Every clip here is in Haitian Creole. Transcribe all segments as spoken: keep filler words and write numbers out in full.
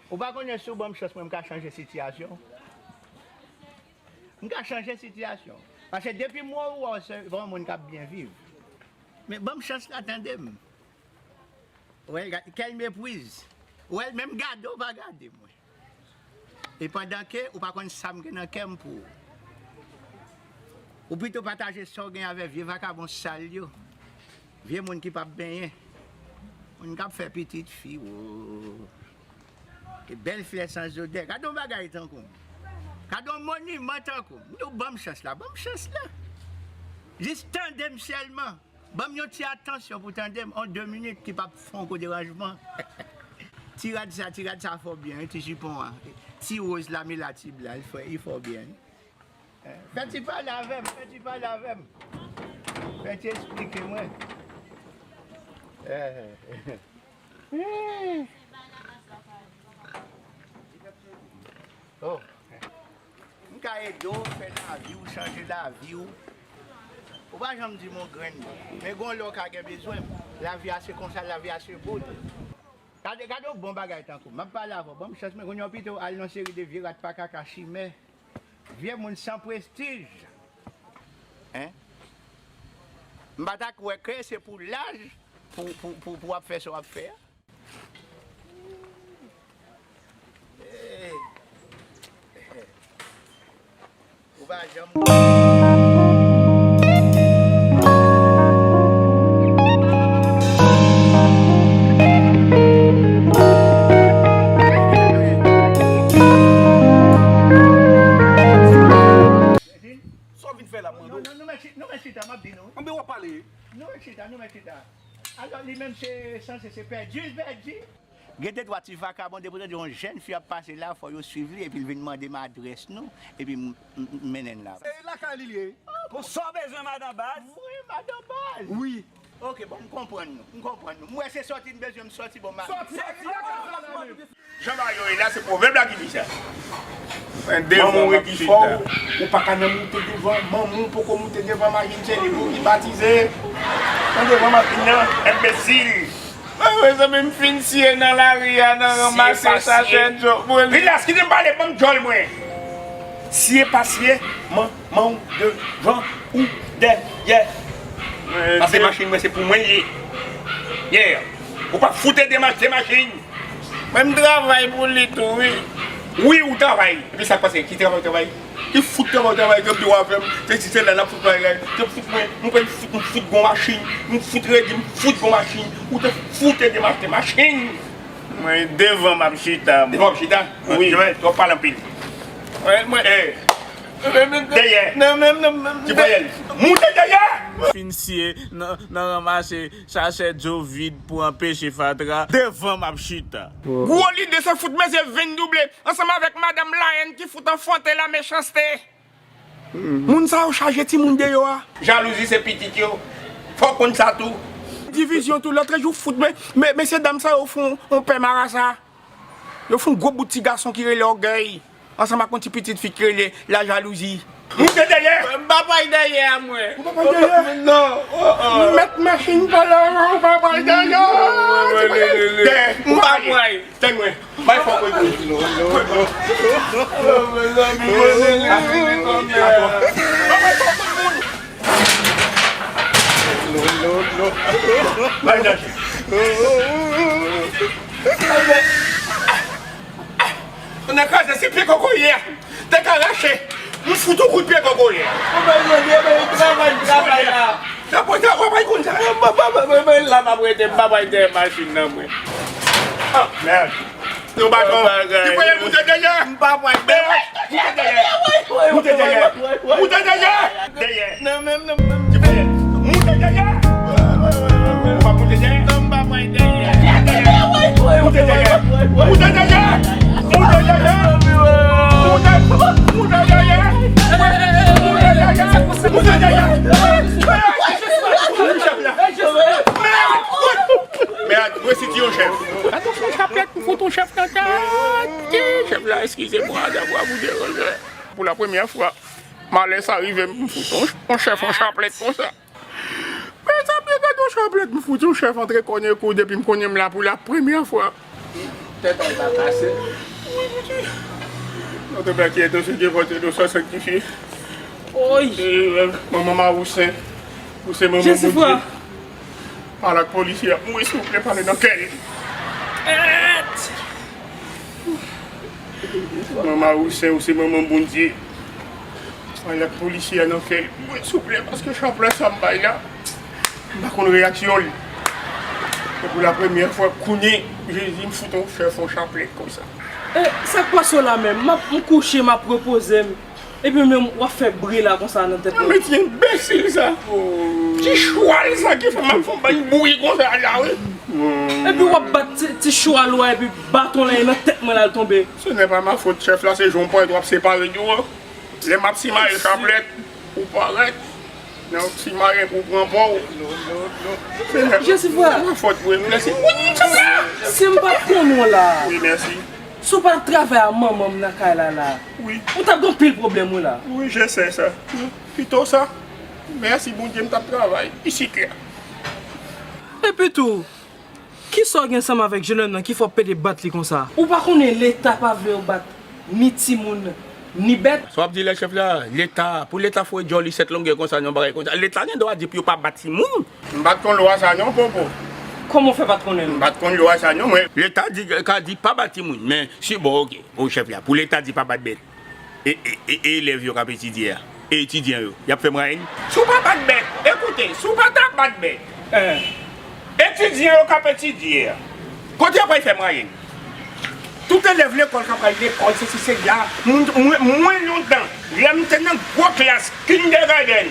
Ou pa konnen si w ban m chans mwen, m ka chanje sitiyasyon. M ka chanje sitiyasyon. Paske depi m wè w, w wè w se yon moun k ap byen viv. Men ban m chans la, tande m. Ou wè, kèl mepriz. Ou wè, menm gade w pa gade mwen. E pandan ke ou pa konn sa m gen nan kè m pou ou. Ou pito pataje sa w gen avè vye vakabon sal yo. Vye moun ki p ap benyen. Moun k ap fè pitit fi, wo. E bèl flè san zodè. Gade yon bagay tankou m. Gade yon moniman tankou m. Nou ban m chans la, ban m chans la. Jis tande m sèlman. Ban m yon ti atansyon pou tande m, yon de minit ki p ap fè yon gwo deranjman. Ti rad sa, ti rad sa fè w byen, wi, ti jipon an. Ti woz la, mila ti blan, li fè, li fè w byen, wi. Eh, fè ti pale avè m, fè ti pale avè m. Fè ti esplike mwen. Eh. Oh. M ka ede w fè lavi w, chanje lavi w. Ou pa janm di m yon grenn mo. Men gon lè w ka gen bezwen m. Lavi a se konsa, lavi a se bout. Gade, gade yon bon bagay tankou m. M ap pale avè w. Ban m chans, men kounye a w pito al nan seri de vye rat pa kaka chimè. Vye moun san prestij. Hein? M pa ta kwè ke se pou laj, pou, pou, pou, pou w ap fè sa w ap fè a. Ou pa janm. Sa w vin fè la, Mando? Non, non, nou mèt chi-, nou mèt chita, m ap di nou. Anben w ap pale. Nou mèt chita, nou mèt chita. Alò, li menm se sanse se pèdi, l pèdi. Gen de twa ti vakabon, depi w tande yon jèn fi ap pase la, fò yo swiv li, epi l vin mande m adrès nou, epi m, m, m mennen l la. E lakay li l ye? Bon, sa w bezwen, madan Baz? Wi, madan Baz. Wi. Ok, bon, m konprann nou, m konprann nou. M wè se sòti n bezwen, m sòti, bon, m ale. Sòti, sòti, lakay sa la menm. Jan bagay yo ye la, se pwovèb la ki di sa. Manman w redi fò, ou pa ka nan moute devan, manman w poko moute devan machin, se li pou ki batize. Nan devan machin nan, enbesil. Mwen, mezanmi, m fin siye nan lari a, nan ranmase sachè djòl. Rilaks, kite m pale, ban m djòl mwen. Siye pa siye, manman w devan ou dèyè. Pase machin mwen, se pou mwen l ye. Yeah. Ou pa fout ede m achte machin. Mwen m travay pou li tou, wi. Wi, ou travay. Epi sa k pase? Ki travay, travay? Ki fout travay, travay, granm yo avè m. Se si se la, l ap fout mwen, la. Se fout mwen, mwen pral fout, m fout gon machin. M fout redi, m fout gon machin. Ou te fout ede m achte machin. Mwen, devan m ap chita, mwen. Devan w ap chita? Wi. Mwen, w ap pale anpil. Mwen, mwen. Eh. Dèyè. Ti pwayèl. Moute dèyè. Fin siye nan, nan ranmase sachè dlo vid pou anpeche fatra. Devan m ap chita. Gwo lide se fout mezye vin double ansanm avèk madanm Layèn ki fout anfante la mechanste. Moun sa yo chaje timoun deyò a. Jalouzi se pitit yo. Fò w konn sa tou. Divizyon tou, lòtrejou fout men, men, mesye dam sa yo fè yon, yon pè marasa. Yo fè yon gwo bout ti gason ki rele ògèy, ansanm ak yon ti pitit fi ki rele lajalouzi. Moute dèyè! M pa pral dèyè a mwen. Ou pa pral dèyè? Non. Oh, oh. Mèt machin pa la, ou pa pral dèyè. Dèyè, ou pa pral. Tèl mwen. Bay fò kòd mwen. Bay danje. Ou nan kraze si pye kokoye a te ka rache, m fout ou kout pye kokoye. Ou pa jwenn travay, travay la. Sa pwen sa, w ap konn sa. Mwen la m ap rete, m pa pral dèyè machin nan mwen. Ah, mèd. Yon baton. Ti pwayèl, moute dèyè. M pa pral dèyè. Moute dèyè. Moute dèyè. Moute dèyè. Dèyè. Non, non, non, non. Ti pwayèl. Moute dèyè. Ou pa moute dèyè. Non, m pa pral dèyè. Moute dèyè. Moute dèyè. Moute dèyè. Moute, moute dèyè. Moute dèyè. Moute dèyè. Chèf la. Mèd. Mèd, mwen si ti yon chèf. Atansyon, chaplèt, m fout yon chèf nan tèt. Chèf la, excusez-moi d'avoir vous dérangé. Pou la premyè fwa, malè sa rive m, m fout yon, yon chèf, yon chaplèt konsa. Mezanmi, gade yon chaplèt, m fout yon chèf antre kònye kou depi m konnen m la pou la premyè fwa. Tèt an pa kase. Notre Père qui es aux cieux, que votre nom soit sanctifié. Oy! Manman Mawousen, ou se manman Bondye. Pale ak polisye a. Mwen souple, pale nan kè l. Manman Mawousen, ou se manman Bondye. Pale ak polisye a nan kè l. Mwen souple, paske chaplè sa m bay la, m pa konn reyaksyon l. E pou la premyè fwa, kounye, Jezi, m fout on chèf on chaplè konsa. E, sa k pase w la menm? M ap, m kouche, m ap repoze m. Epi menm, w ap fè bri la konsa nan tèt mwen. Men ti enbesil sa. Ti chwal sa ki fè m ap fè on bann bri konsa la, wi. Epi w ap bat ti, ti chwal ou a, epi baton la nan tèt mwen la, l tonbe. Ce n'est pas ma faute, chèf la, se jan w parèt, w ap separe nou an. Lè m ap simaye chaplèt, ou parèt. Nan ti mayen pou pran pa w. Jezi, frè. Mwen fòt vre, mèsi. Si m pa t konnen w la. Wi, mèsi. Si w pa t ap travay a manman m nan kay la la. Wi. Ou t ap gen anpil pwoblèm, wi, la. Wi, je sais ça. Pito sa. Mèsi, Bondye, m t ap travay isit la. Epi tou, kisa w gen ansanm avèk jenòm nan ki fè w pede bat li konsa? Ou pa konnen Leta pa vle yo bat ni timoun, ni bèt? Sa w ap di lè chèf la, Leta, pou Leta foure djòl li sèt longè konsa, yon bagay konsa. Leta gen dwa di pou yo pa bat timoun. M pa t konn lwa sa non, Popo. Kòman w fè pa t konnen l? M pa t konn lwa sa non, mwen. Leta di, ka di pa bat timoun, men si, bon, oke, o chèf la, pou Leta di pa bat bèt. E, e, e, e elèv yo k ap etidye a? E etidyan yo? Y ap fè mwayèn? Si w pa bat bèt, ekoute, si w pa ta bat bèt, etidyan yo k ap etidye a, kote y ap al fè mwayèn? Tout elèv lekòl k ap al lekòl, se si se la, moun, mwen, mwen lontan, lè m te nan gwo klas, kindergarten,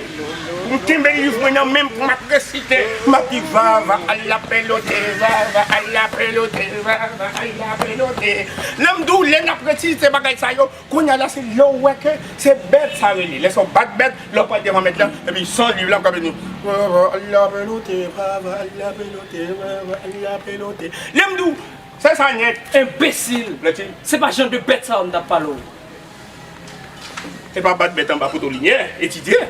pou m kenbe liv mwen nan men m, pou m ap resite, m ap di, vava, al la pelote, vava, al la pelote, vava, al la pelote. Lè m di w, lè n ap resite bagay sa yo, kounye a la, se lè w wè ke se bèt sa rele. Lè sa w bat bèt, lè w pral devan mèt la, epi san liv la, m ka vini. Vava, al la pelote, vava, al la pelote, vava, al la pelote. Lè m di w, se sa nèt. Enbesil! Lè ti. Se pa jan de bèt sa yo m t ap pale w. Se pa bat bèt anba poto limyè, etidye.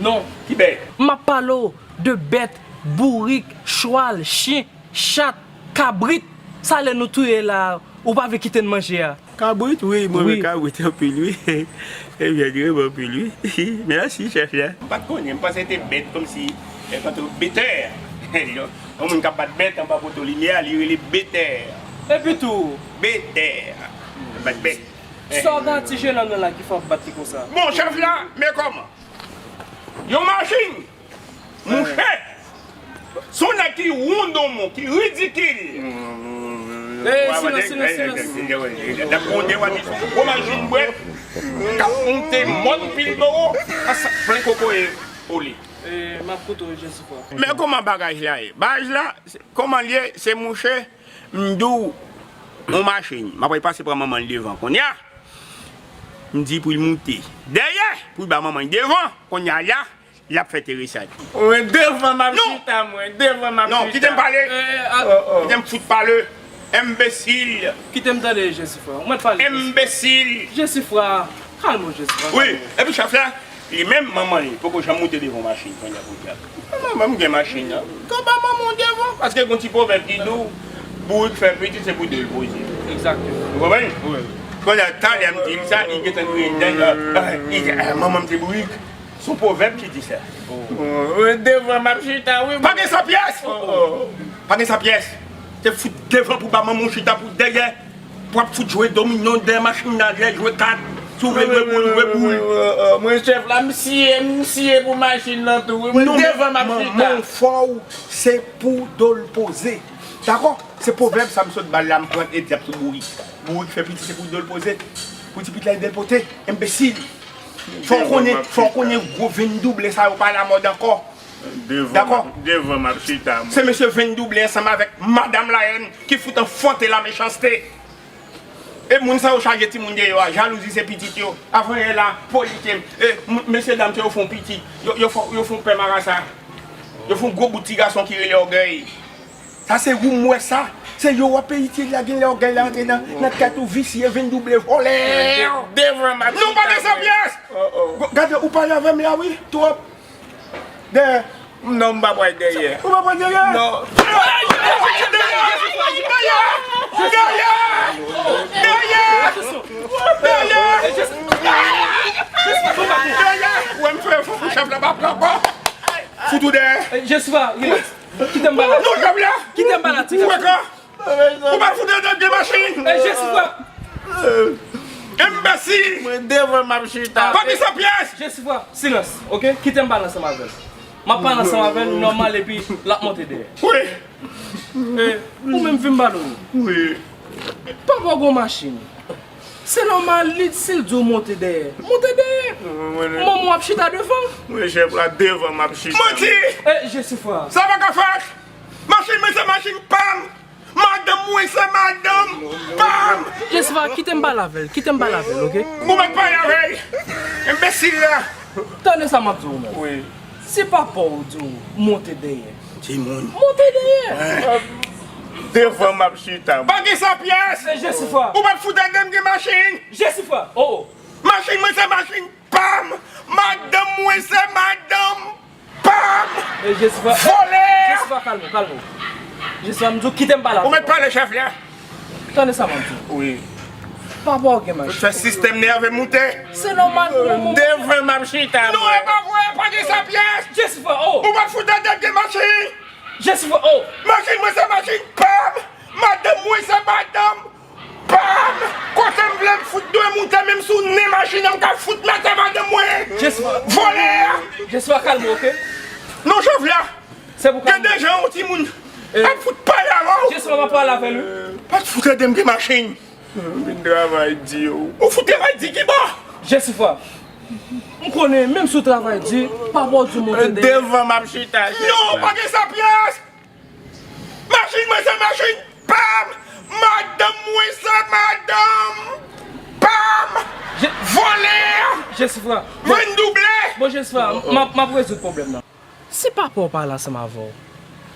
Non. Ki bèt? M ap pale w de bèt, bourik, chwal, chen, chat, kabrit, sa lè nou touye la, ou pa vle kite n manje a. Kabrit, wi, mwen renmen kabrit anpil, wi. Ebyen, li renmen anpil, wi. Mèsi, chèf la. M pa t konnen, m panse te bèt kòmsi, e, kòmsi betè. Yon moun k ap bat bèt anba poto limyè a, li rele betè. Epi tou. Betè. Bat bèt. Sa w gen ak ti jenòm nan la ki fè w ap bat li konsa? Bon, chèf la, men kòman? Yon machin! Mouche! Se yon nèg ki wondonmon, ki ridikil. Ey, silans, silans, silans. N ap gwonde, w a di se yon gwo machin bwè k ap monte mòn Pilbowo, plen kokoye oli. E, m ap koute w, Jesifwa. Men kòman bagay la ye? Bagay la, kòman l ye? Se mouche, m di w, yon machin. M ap pase pran manman l devan kounye a. M di pou l moute dèyè, pou l ba manman l devan, kounye a la, l ap fè Teresa di. Mwen devan m ap chita, mwen devan m ap chita. Non, kite m pale. Kite m fout pale. Enbesil. Kite m tande, Jesifwa. Ou mèt pale. Enbesil. Jesifwa. Kalme w, Jesifwa. Wi, epi chèf la, li menm, manman li poko janm moute devan machin, kounye a pou l di. Manman m gen machin nan. Konba manman w devan, paske gen yon ti pwovèb ki di w, bourik fè pitit, se pou do l poze. Egzakteman. Ou konprann? Wi. Kounye a, talè m di l sa, li gentan kriye, li di, "Ah, manman m te bourik." Se yon pwovèb ki di sa. Wi, devan m ap chita, wi. Pa gen san pyès! Pa gen san pyès! Te fout devan pou ba manman w chita pou dèyè. W ap fout jwe dominon dèyè machin nan, lè jwe kat, si w vle jwe boul, jwe boul. Mwen chèf la, m siye, m siye pou machin nan tou, wi. Mwen devan m ap chita. Non, men manman w fò w, se pou do l poze. Dakò? Se pwovèb sa m sot ba l la, m pran egzanp sou bourik. Bourik fè pitit, se pou do l poze. Pou ti pitit la ede l pote. Enbesil. Fò w konnen, fò w konnen gwo venn double sa yo pa lamòd ankò. Dakò? Devan m ap chita, mwen. Se mesye venn double ansanm avèk madanm Layèn ki fout anfante la mechanste. E moun sa yo chaje timoun deyò a, jalouzi se pitit yo. Avanyè la, politye, e, m-, mesye dam sa yo fè yon pitit. Yo, yo fè, yo fè yon pè marasa. Yo fè yon gwo bout ti gason ki rele ògèy. Sa se ou m wè sa. Se yo w ap peye itye la, gen lè ògèy la antre nan, nan tèt ou, visye, venn double, vòlè. Devan m ap chita. Non, pa gen san pyès! Gade, ou pale avè m la, wi, twòp. Dèyè. Non, m pa pral dèyè. Ou pa pral dèyè? Non. Dèyè! Dèyè! Ou wè m fè yon fò pou chèf la pa pran ankò. Fout ou dèyè. Eh, Jesifa, relax. Kite m pale. Non, chèf la. Kite m pale, ti gason. Ou pa fout ede m gen machin. Eh, Jesifa. Enbesil. Mwen devan m ap chita. Pa gen sa pyès. Jesifa, silans, oke? Kite m pale ansanm avè l. M ap pale ansanm avè l, nòmal, epi l ap monte dèyè. Wi. Eh, ou menm vin m pale w. Wi. Papa w gon machin. Se nòmal, li, si l di w monte dèyè, monte dèyè. Manman w ap chita devan. Mwen, chèf la, devan m ap chita. Manti! Eh, Jesifa. Sa pa ka fèt! Machin mwen se machin pa m! Madanm mwen se madanm pa m! Jesifa, kite m pale avè l, kite m pale avè l, oke? Ou mèt pale avè l! Enbesil la! Tande sa m ap di w, menm. Wi. Si papa w di w monte dèyè, timoun, monte dèyè. Devan m ap chita. Pa gen sa pyès! Eh, Jesifa. Ou pa t fout ede m gen machin! Jesifa, oh, oh. Machin mwen se machin pa m! Madanm mwen se madanm pa m! Eh, Jesifa. Vòlè! Jesifa, kalme w, kalme w. Jesifa, m di w kite m pale avè w. Ou mèt pale, chèf la. Tande sa m ap di w. Wi. Papa w gen machin. Fè sistèm nève moute. Se nòmal pou yon moun. Devan m ap chita. Non, e pa vre, pa gen sa pyès. Jesifa, oh. Ou pa t fout ede m gen machin. Jesifa, oh. Machin mwen se machin pa m. Madanm mwen se madanm pa m. Kote m vle m fout dwe moute, menm sou nen machin nan, m ka fout mete madanm mwen. Jesifa. Vòlè a. Jesifa, kalme w, oke? Non, chèf la. Se pou kalme w. Gen de jan yon timoun ap fout pale avè w. Jesifa, m ap pale avè l, wi. Pa t fout ede m gen machin. M vin travay di w. Ou fout travay di ki bò? Jesifa. M konnen, menm si w travay di, papa w di w monte dèyè. Devan m ap chita, chèf la. Non, pa gen sa pyès! Machin mwen se machin pa m! Madanm mwen se madanm pa m! Je- Vòlè a! Jesifa. Bon. Vin double! Bon, Jesifa, m ap, m ap rezoud pwoblèm nan. Si papa w pale ansanm avè w,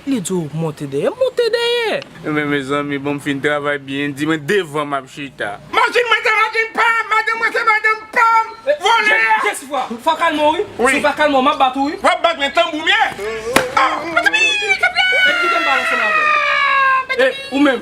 li di w monte dèyè, monte dèyè. Men, mezanmi, bon, m fin travay byen, di mwen devan m ap chita. Machin mwen se machin pa m, madanm mwen se madanm pa m. Eh, vòlè a! Je- Jesifa, fò w kalme w, wi. Wi. Si w pa kalme w, m ap bat ou, wi. W ap bat mwen tanbou m ye. Ah, eh, kite m pale ansanm avè w. Eh, ou menm,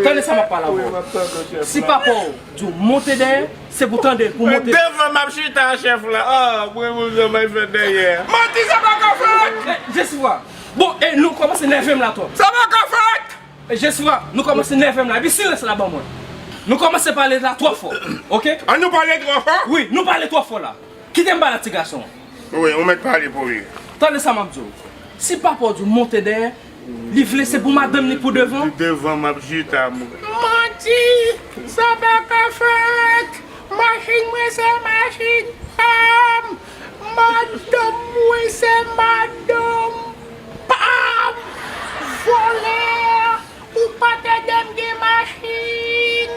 tande sa m ap pale avè w. Wi, m ap tande w, chèf la. Si papa w di w monte dèyè, se pou tande, pou monte. Devan m ap chita, chèf la. Ah, mwen, mwen, mwen, mwen fè dèyè. Manti, sa pa ka fèt! Eh, Jesifa. Bon, eh, nou kòmanse nève m la twòp. Sa pa ka fèt! Eh, Jesifa, nou kòmanse nève m la. Epi silans la ban mwen. Nou kòmanse pale la twò fò. Oke? An nou pale twò fò? Wi, nou pale twò fò la. Kite m pale ak ti gason an. Wi, ou mèt pale pou li. Tande sa m ap di w. Si papa w di w monte dèyè, li vle se pou madanm li pou devan. Devan m ap chita, mwen. Manti! Sa pa ka fèt! Machin mwen se machin pa m! Madanm mwen se madanm pa m! Vòlè! Ou pa t ede m gen machin!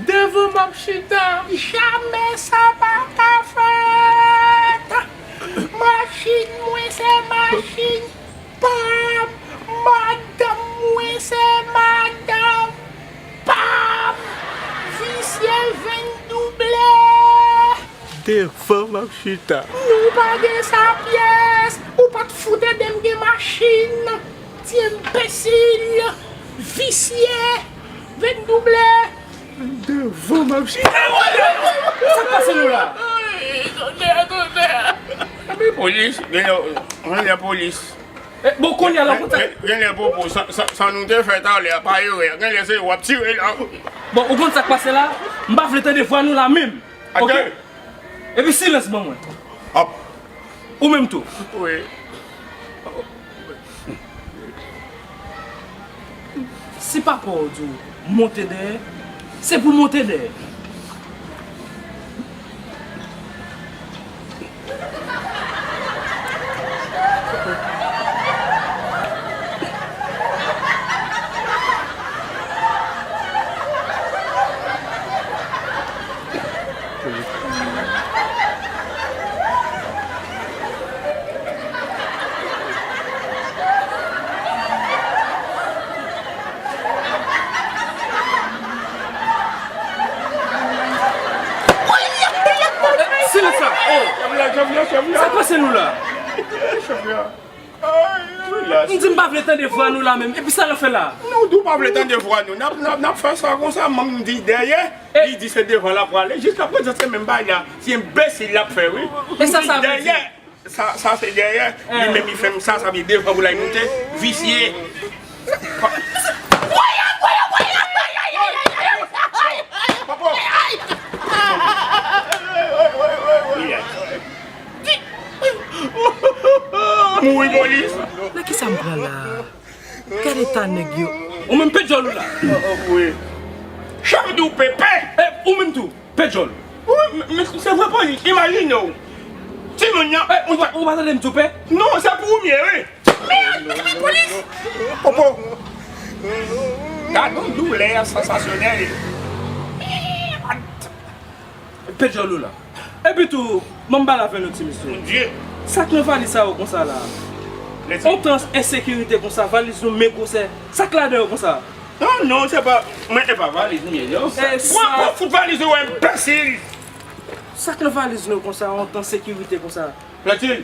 Devan m ap chita. Jamè sa pa ka fèt! Machin mwen se machin pa m! Madanm mwen se madanm pa m! Visye vin double! Devan m ap chita. Nou pa gen sa pyès! Ou pa t fout ede m gen machin! Ti enbesil! Visye! Vin double! Devan m ap chita. Sa k pase nou la? Ay, tonè, tonè. Epi polis, gen lè, gen lè polis. Eh, bon, kounye a la, kontak. Gen, gen lè popo, sa, sa, sa nou te fè talè a, pa erè. Gen lè se w ap tire la. Bon, ou konn sa k pase la? M pa vle tande vwa nou la menm. Oke? Epi silans ban mwen. Ap. Ou menm tou. Wi. Si papa w di w monte dèyè, se pou monte dèyè. Silans la! Oh! Sa k pase nou la? M di m pa vle tande vwa nou la menm. Epi sa l ap fè la? Nou tou pa vle tande vwa nou. N ap, n ap, n ap fè sa konsa, m di dèyè, li di se devan l ap prale. Jiska prezan se menm bagay la. Se enbesil l ap fè, wi. E sa sa vle di? Dèyè, sa, sa se dèyè. Li menm li fè m sa, sa vle devan pou l al moute. Visye. Mouri polis. Nan kisa m pran la? Gade eta nèg yo. Ou menm pe djòl ou la. Chèf di w pepe. E, ou menm tou, pe djòl. Wi, men, men se vre polis. Imajine w. Timoun nan. E, ou pa, ou pa tande m di w pe? Non, se pou ou m ye, wi. Mèd, mèd, polis. Popo. Gade yon doulè sansasyonèl. Mèd. Pe djòl ou la. Epi tou, ban m pale avè nou ti mesye. Mon Dye. Sa k nan valiz sa yo konsa la? Lèzanmi. Ontan ensekirite konsa, valiz nou men gwosè. Sa k ladan yo konsa? Non, non, se pa, mwen, e pa valiz mwen ye, non. E sa. Pran, pran fout valiz ou, enbesil. Sa k nan valiz nou konsa, ontan sekirite konsa? Platil.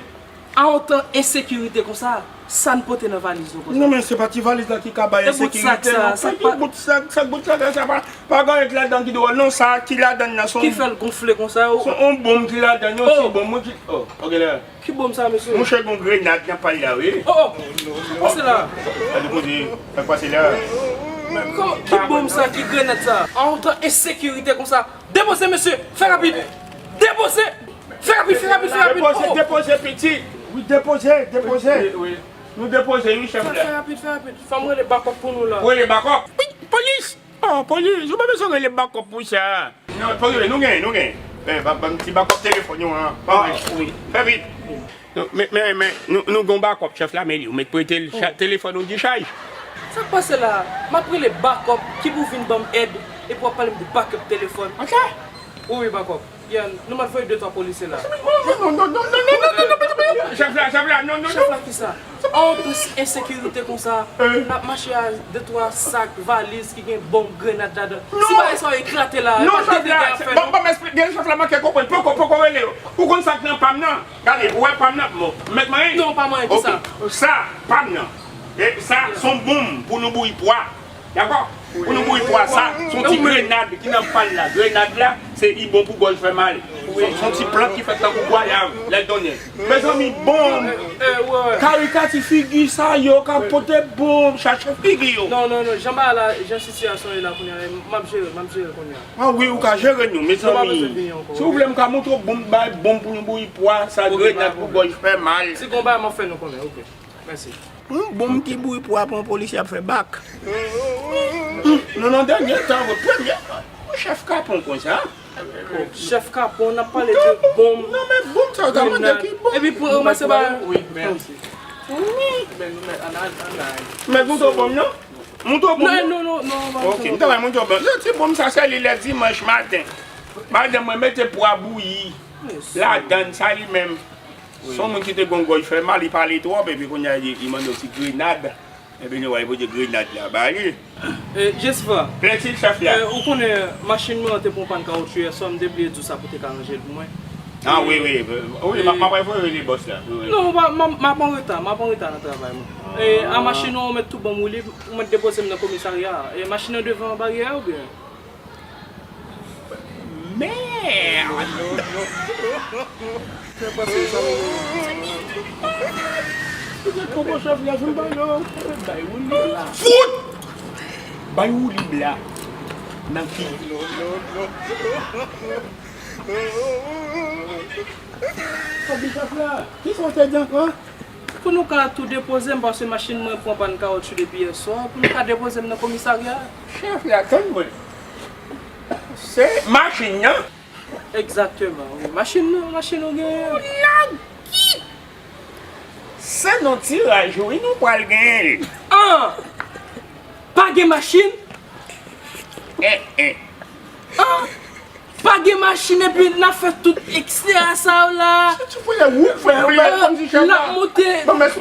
A ontan ensekirite konsa, sa n pote nan valiz nou konsa? Non, men se pa ti valiz la ki ka bay ensekirite, non. E bout sak sa, sa pa. Ki bout sak, sa bout sak la, sa pa, pa gen anyen ki ladan ki dwòl, non, sa ki ladan nan se yon. Ki fè l gonfle konsa, o? Se yon bonm ki ladan, yon ti bonm, wi, ki, o, ok, la. Ki bonm sa, mesye? Monchè, gon grenad nan pal la, wi. O, o! Sa k pase la? Sa k pase la? Kòman, ki bonm sa, ki grenad sa? A ontan ensekirite konsa. Depoze, mesye! Fè rapid! Depoze! Fè rapid, fè rapid, fè rapid! Depoze, depoze, piti! Wi, depoze, depoze! Wi, wi. Nou depoze, wi, chèf la. Fè rapid, fè rapid! Fò m rele bakòp pou nou la. Rele bakòp? Wi, polis! Oh, polis, ou pa bezwen rele bakòp pou sa. Non, pa rele, nou genyen, nou genyen. Eh, ba, ba m ti bakòp telefòn yo an. Ba mwen. Wi. Fè vit. Non, men, men, men, nou, nou gon bakòp chèf la, men li, ou mèt prete l telefòn ou dichaj. Sa k pase la? M ap rele bakòp ki pou vin ban m èd, epi w ap pale m de bakòp telefòn. Ok. Wi, wi, bakòp. Yeah, nou mèt voye de twa polisye la. Non, non, non, non, non, non, non, non, non, non, non. Chèf la, chèf la, non, non, non. Chèf la, kisa? A ontan ensekirite konsa, n ap mache a de twa sak, valiz ki gen bonm, grenad ladan. Si bagay sa yo eklate la, e pa de dega y ap fè, non. Ban m esplike, chèf la manke konprann. Poko, poko rele yo. Ou konn sa k nan pa m nan? Gade, ou wè pa m nan? Bon, mèt manyen? Non, pa manyen, kisa? Ok. Sa, pa m nan. E sa, se yon bonm pou nou bouyi pwa. Dakò? Pou nou bouyi pwa sa, se yon ti grenad ki nan pal la. Grenad la, se li bon pou gòj fè mal. Se yon ti plant ki fèt tankou gwayav, lèt donnen. Mezanmi, bonm! Karikati figi sa yo ka pote bonm, chache figi yo. Non, non, non, jan bagay la, jan sitiyasyon ye la kounye a, m ap jere, m ap jere kounye a. A wi, ou ka jere nou, mezanmi. Si w vle, m ka montre w bonm, bay bonm pou nou bouyi pwa, sa grenad pou gòj fè mal. Si gon bagay, m ap fè nou konnen, ok. Mèsi. Yon bonm ki bouyi pwa pou yon polisye ap fè bak. Non, non, dènye tan, premye, yon chèf kapon konsa. Chèf kapon, n ap pale de bonm. Non, men bonm sa, sa mande ki bonm. Epi pou ranmase bagay. Wi, mèsi. Wi. Men nou mèt, ann al, ann al. Mèt montre w bonm nan? Montre w bonm nan? Non, non, non, non. Ok, m ta bay montre w bonm. Ti bonm sa, se li lè dimanch maten. Madanm mwen mete pwa bouyi ladann, sa li menm. Se yon moun ki te gon gòj fè mal, li pale twòp, epi kounye a, li, li mande yon ti grenad. Epi nou wè, li pote grenad la ba li. E, Jesfa. Plenti chèf la. E, ou konnen, machin mwen an te pran pàn kawotchou yè swa, m te bliye di w sa pou te ka ranje l pou mwen. A, wi, wi. Wi, m ap, m ap voye rele bòs la. Wi, wi. Non, m ap, m ap, m ap an reta, m ap an reta nan travay mwen. E, a machin ou, ou mèt tou ban m woulib, ou mèt depoze m nan komisarya a. E, machin nan devan baryè a oubyen? Mèd! Fè pase sa, mesye. Poko chèf la, vin ba yo. Bay woulib la. Fout! Bay woulib la. Nan ki? Sa di chèf la? Kisa w te di ankò? Pou nou ka tou depoze m, paske machin mwen pran pàn kawotchou depi yè swa, pou nou ka depoze m nan komisarya a. Chèf la, tann mwen. Se machin nan? Egzakteman, wi. Machin nan, machin ou genyen an. Nèg ki? Se nan tiraj, wi, nou pral genyen l. An! Pa gen machin? Eh, eh. An! Pa gen machin epi n ap fè tout ekstèya sa yo la. Se ti voyè ou fè voyè kòmsi chèf la. L ap monte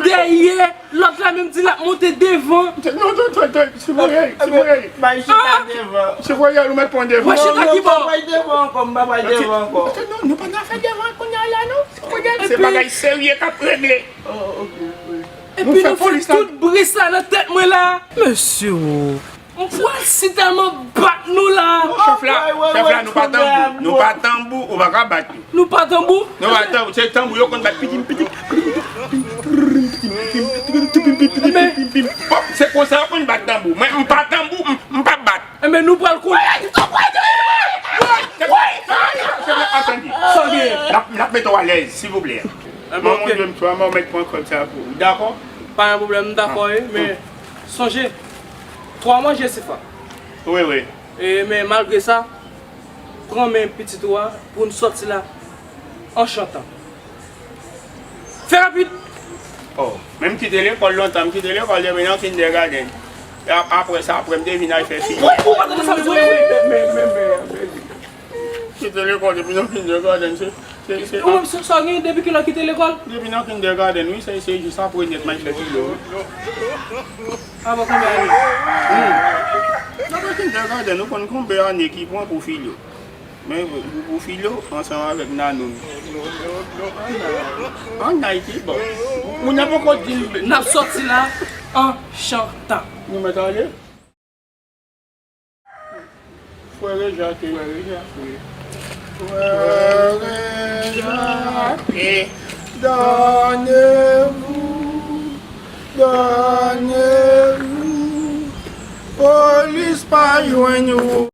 dèyè, lòt la menm di l ap monte devan. Non, non, non, non, ti voyè, ti voyè. Bay chita devan. Ti voyè, nou mèt pran devan. Mwen chita ki bò? Non, non, m pa bay devan ankò, m pa bay devan ankò. Non, nou pa nan afè devan kounye a la, non. Ti voyè, se bagay serye k ap regle. Oh, ok, ok. Epi nou fè tout bri sa nan tèt mwen la. Mesye, o. Mwen si tèlman bat nou la. Chèf la, chèf la, nou pa tanbou. Nou pa tanbou, ou pa ka bat nou. Nou pa tanbou? Nou pa tanbou, se tanbou yo konn bat pitim, pitim, pitim, pitim, pitim, pitim, pitim, pitim, pitim, pitim, pitim. Pòp, se konsa yo konn bat tanbou. Mwen, m pa tanbou, m, m pa bat. Enben, nou pral koule. Chèf la, chèf la, chèf la, atann. Sa w gen? N ap, n ap mete w alèz, silvouplè. Enben, ok. Manman, m twa mò mèt pran kòb sa pou ou. Dakò? Pa gen pwoblèm, m dakò, wi, men sonje, twa manje sifa. Wi, wi. E, men malgre sa, pran men pitit ou a pou n sòti la an chantan. Fè rapid! Oh, men m kite lekòl lontan, m kite lekòl depi nan kindergarten. E ap-, apre sa, apre m te vin al fè fimye. Ou, ou pa tande sa m di w, wi, wi. Men, men, men, men, men. Kite lekòl depi nan kindergarten, se, se, se. Ou menm, sa, sa w gen depi kilè w kite lekòl? Depi nan kindergarten, wi, se, se jis apre nèt m al fè filo. Avan konbyen ane? Hmm. Nan kindergarten, ou konn konbyen ane ki pran pou filo. Men pou, pou filo, ansanm avèk Nanoun. An Ayiti, bon. Moun nan poko di l. N ap sòti la an chantan. Nou mèt ale? Frè Rejake. Frè Rejake. Frè Rejake. Done vou. Done vou. Polis pa jwenn ou.